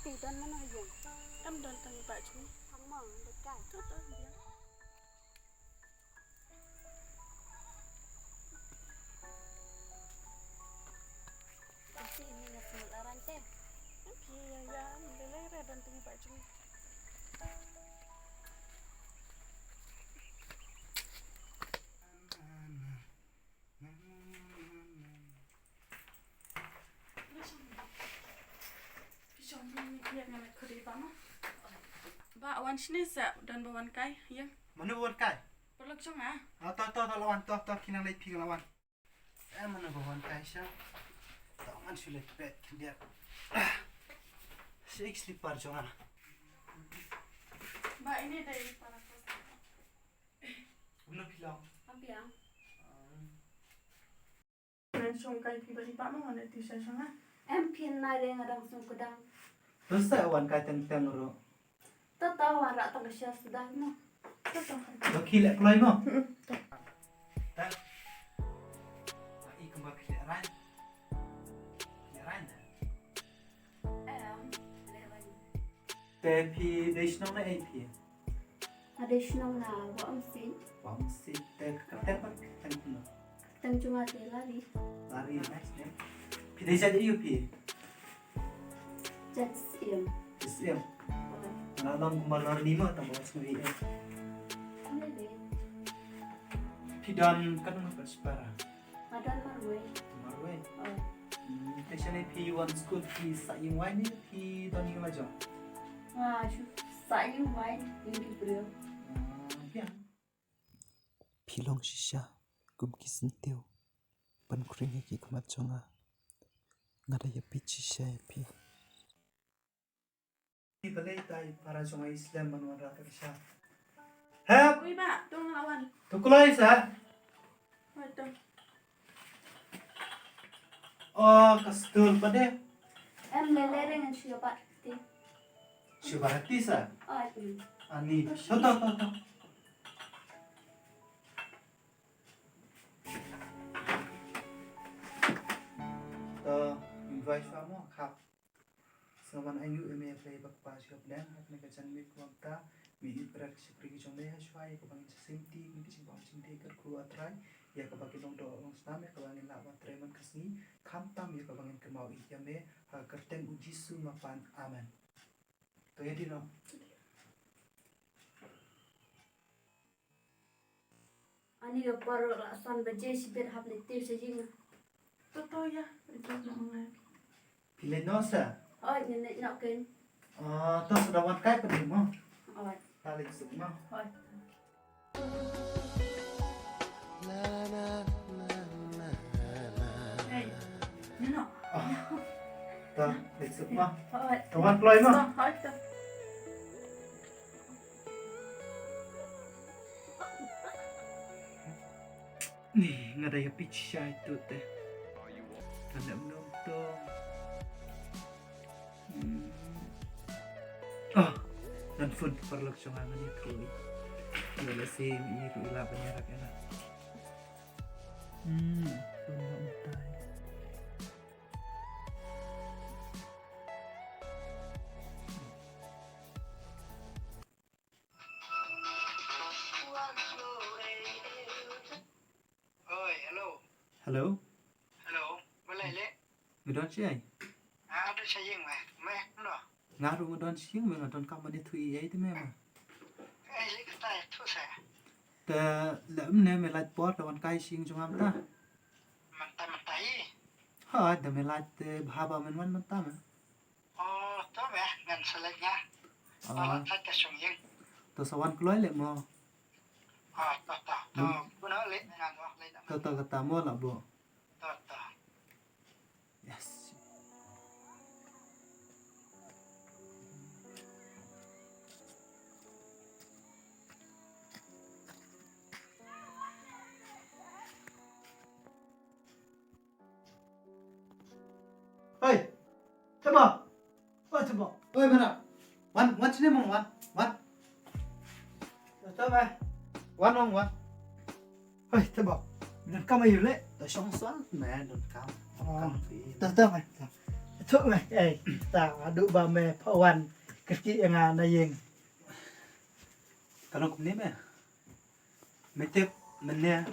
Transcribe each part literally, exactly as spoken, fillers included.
Don mano ha ïing? Em don tang i bah jong ngi. Tang mo, dei kai. To to biang. Kasi ini nga sumut laran te. Em phi ïa ïa, em lei lei re don tang i bah jong ngi. Ba wan shane sa don ba wan kai ïa. Mano ba wan kai? Paralok jong nga. Ah, to to to la wan to to ki nang leit phi la wan. Eh, mano ba wan kai sha. To ngan shu leit peit khyndiat. Shi slipar jong nga. Ba ini dei para ko. Kumno phi long? Am biang. Ngan shong kai phi ba i bah ma ngan leit ti sha sha nga. Em phi nai le nga dang song kudang. To sa wan kai teng teng ruh. To to wan rak tang sha suda mo. To to. Ba ki leh kloi mo. Hmm, to. Ta. I kumba phi leh rain. Leh rain. Em, leh rain. Te phi dei shnong na ei phi? Nga dei shnong na Wahumsih. Wahumsih. Te ka kyrteng pat kyrteng kumno? Kyrteng jong nga te Lari. Lari, nice name. Phi dei jait aïu phi? Jait Syiem. Syiem. Oh. Nga long kumba Lari mo tang ba sngew ei. Phi don katno ngut pat shipara? Nga don marwei. Marwei. Oh. Hmm, te shane phi wan skul phi sah ïing wai ne phi don ïing la jong? Nga shu sah ïing wai, ïing ki briew. Ah, biang. Phi long shisha kum ki syntiew ban khring ïa ki khmat jong nga. Nga da ïapeit shisha ïa phi. Balei tai para jong nga i slem ban wanrah ka sha. Hep. Ui ba, to nga wan. To kloi sa. Oi to. Oh, ka stul pat de. Em lele dengan siapa ti. Siapa ti sa? Oh, ini. Ani. To to to to. To invite pa mo khap. Sngewbha ïa u ïa me Blei ba kpa jong ka pdeng ha kane ka janmiet kaba mynta. Me ïohi pyrshah ki shakri ki jong me ha shuwa ïa kaba ngin sa sngewthuh ïa ki jingbam jingthiah ka jong u Trai ïa kaba ki long doh long snam ïa kaba ngin lah ban trei man ka sngi khamtam ïa kaba ngin kynmaw ïa me ha ka kyrteng u Jisu ma pan. Amen. To ïa di no. Ani ka por la san baje shibit hap leit tiew sha ïing. To to ïa, leit noh ma nga. Phi leit noh sa? Oi, ngin leit noh kein. Ah, to sa da wan kai pat mo. Oi. Ta leit suk mo. Oi. Hey, ngin noh. Ah. Ta leit suk mo. Oi. Ta wan kloi mo. Oi, to. Ni nga da ïapeit shisha ïa tu te. Ka dang nongtong. Hmm. Ah, ngan phone paralok jong nga ngan ïathuh ïa u. Ïa lehse i ruh i lah ban ïarap ïa nga. Hmm, phone noh mynta. Oi, hello. Hello. Hello. Balei le? Me don shaei? Ah, don sha ïing me. Me, no. Nga ruh nga don sha ïing me, nga don kam ban ïathuh ïa ei te me ma. Ei, le kata ïathuh sa. Te leh mynne me lait por te wan kai sha ïing jong nga mynta. Mynta mynta hi. Ha, da me lait te bha ba men wan mynta me. Oh, to me ngan sa leit nga. Ah. Ba lait ka shong ïing. To sa wan kloi leh mo. Ah, to to. To kuno leit ngan wa leit. To to kata mo la bo. To to. Yes. Hei. Taba. Oi, taba. Oi, mana. Wan, wan sini mong, wan. Wan. Taba. Wan mong, wan. Hei, taba. Don kam aïu le? Da shong swan, me don kam. Oh. Kam phi. Da, da, da. Thuh me, eh, ta haduh ba me pha wan kyrkieh ïa nga na ïing. Ka long kumne me. Me tip mynne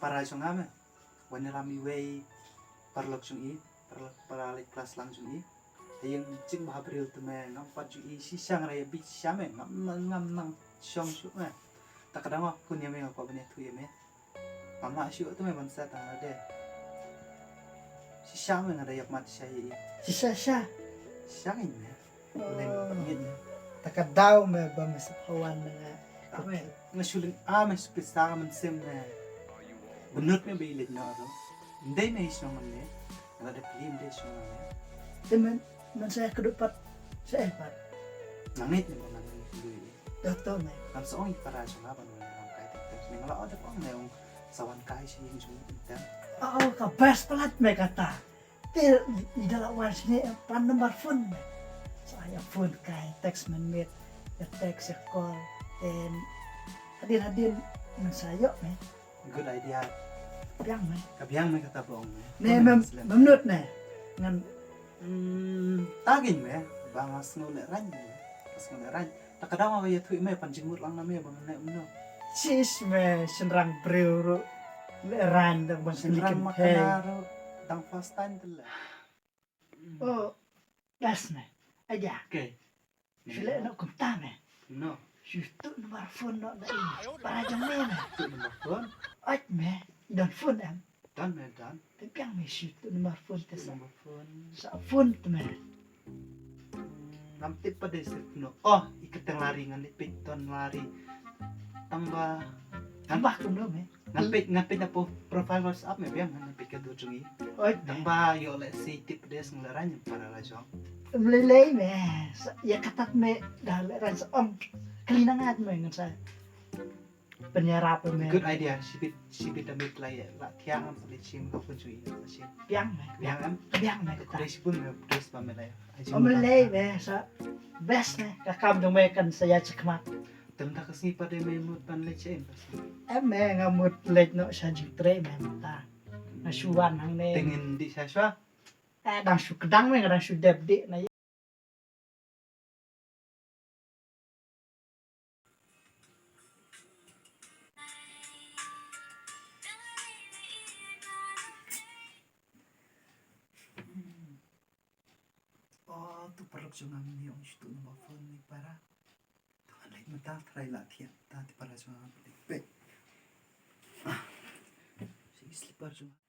para jong nga me. Wan ïalam iwei paralok jong i, para, para leit klas lang jong i. Ha ïing jingbhabriew te me ngam pat ju i shisha, nga da ïa bit shisha me, ngam, ngam nang shong shuh me. Ta ka dang nga khun ïa me, nga kwah ban ïathuh ïa me. Ngam lah shuh te me ban sah tang lade. Shisha me, nga da ïap mat shisha ïa i. Shisha sha. Shisha ngi me. Lem ngit me. Ta ka daw me ba me sa pha wan na nga. Ta me, nga shu lynga me, shu pisa mynsiem me. Bynnud me ba i leit noh ruh. Ym dei me i shnong mynne. Nga la dep plie ym dei shnong mynne. Te men, men sa ïakduh pat, sa ïa pat. Nga ngeit me ba ngan ïakduh ïa i. Ïa to me. Ngam sa ong ïa para jong nga ban wan ïalam kai teng teng. Nga la ong, dep ong me ong sa wan kai sha ïing jong i teng teng. Oh, ka best palat me kata. Te i da la wan shane, em, pan number phone me. Sa ïa phone kai, text mynmiet, ïa text, ïa call, te hadien hadien ngan sa ïoh me. Good idea. Biang me. Ka biang me kata ba ong me. Ne, mem, mem nut ne. Ngan. Hmm, ta ngin me. Ba nga sngew lehraiñ me. Nga sngew lehraiñ. Ta ka daw nga ïathuh ïa me, pan jingmut lang na me ba ngan leh kumno. Sis me, shynrang briew ruh lehraiñ, dang ban shynrang kylli ma kane ruh dang first time te leh. Oh, best me. Aja. Okay. Shu leh noh kumta me. No. Shu tuh number phone noh na i para jong me me. Tuh number phone? Ait me, don phone em? Don me, don. Te biang me, shu tuh number phone te sa. Number phone. Sa phone te me. Ngam tip pat de sha kumno. Oh, i kyrteng Lari, ngan leit peit, don Lari. Tang ba, tang ba kumno me. Ngan peit, ngan peit na po-, profile WhatsApp me biang, ngan peit ka dur jong i. Oi. Tang ba ïoh lehse tip de sngewlehraiñ para la jong. Ym lei lei me. Sa, ïa kata me da lehraiñ sa ong. Kylli na nga me ngan sa pynïarap me. Good idea. Shibit, shibit da me la ïa, la thiang sa leit shim ka phone jong i sa shim. Biang me. Biang em? Biang me kata. Khublei shibun me, khublei shibun me la ïa. Ym lei me, sa best me. Ka kam jong me kan sa ïa chakmat. Te mynta ka sngi pat de me mut ban leit sha ïing? Em me, nga mut leit noh sha jingtrei me mynta. Nga shu wan hangne. Te ngin dih sha shuwa? Eh, dang shu kdang me, nga dang shu dep dih na. Oh, tu paralok jong nga mynne ong shu tuh number phone ne para. Tang ngan leit mynta, trai la thiah ta te para jong nga, peit. Ah. Shi slipper jong nga.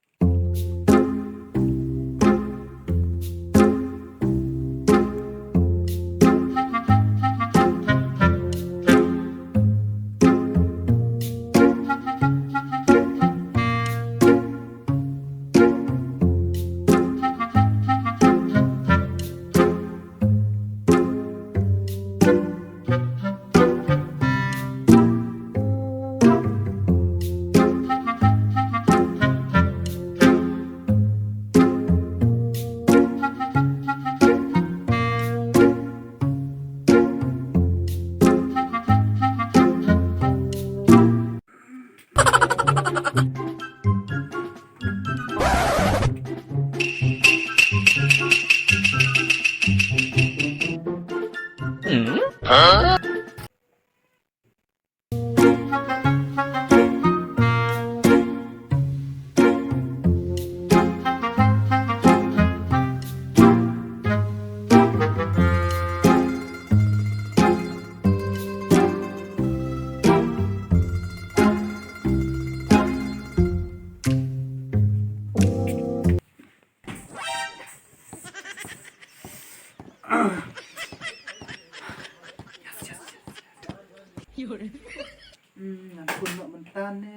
Hmm, ngan phone noh mynta ne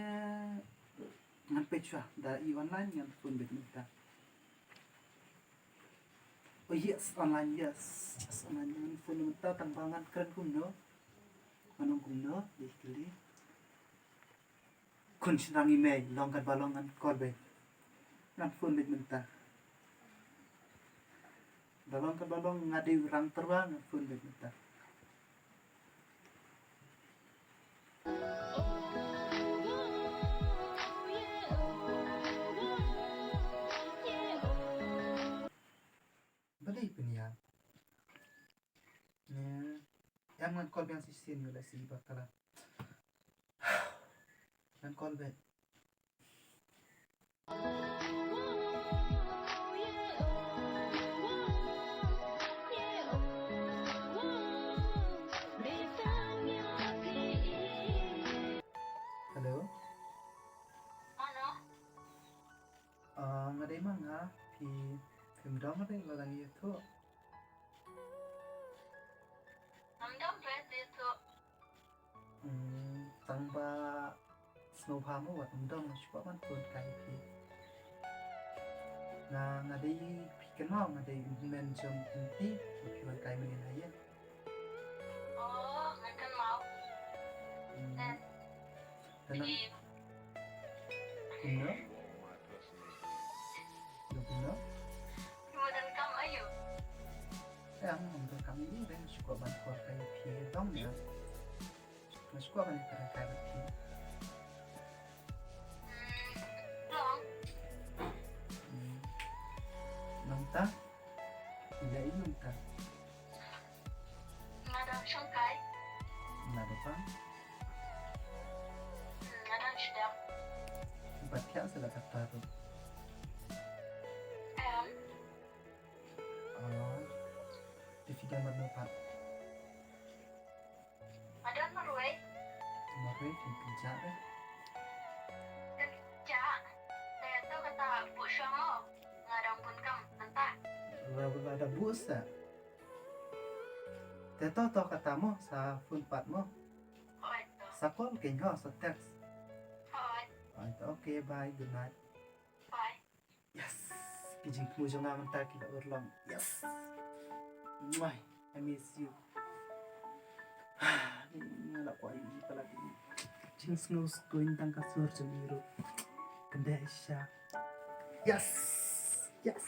ngan peit shuwa, da i online ngan phone beit mynta. Oh yes, online, yes. Yes, online, ngan phone mynta, tang ba ngan kren kumno. Ngan ong kumno, dei kylli. Khun shynrang i mei, long kan ba long ngan call beit. Ngan phone beit mynta. Ba long kan ba long nga dei u rang tyrwa, ngan phone beit mynta. Ïa. Ne, ïa ngan call biang shisien ïa la si ba kala. Ngan call back. Hello. Hello. Ah, nga dei ma nga, phi, phim dom re, la dang ïathuh. Ngam dom re, ïathuh. Hmm, tang ba sngewbha mo wat ym dom, nga shu kwah ban phone kai phi. Nga, nga dei phi kynmaw, nga dei hynmen jong phi, phi wan kai mynnin ha ïing. Oh, ngan kynmaw. Hmm. Te nang. Phi. Kumno? Kumno? Phi wan donkam aïu? Em, ngam donkam aïu re, nga shu kwah ban phone kai phi dong ïa. Nga shu kwah ban ïakren kai bad phi. Hmm, long. Hmm. Nangta? Ïa i nangta. Nga dang shongkai. Nga dang pang. Hmm, nga dang sdang. Bad thiah sa la katta tu. Em. Ah. Te phi dang marwei pat? Nga don marwei. Marwei, phi pynjah re? Pynjah. Te to kata buh shuwa mo. Nga dang bun kam mynta. Nga, nga dang buh sa. Te to, to kata mo, sa phone pat mo. Hooid to. Sa call kein ho, sa text. Hooid. Hooid to, okay, bye, good night. Bye. Yes. Ki jingthmu jong nga mynta ki la urlong. Yes. Mwah. I miss you. Nga la kwah ïohi palat ïa ki jingsngew skul tang ka sur jong i ruh. Kynduh sha. Yes. Yes.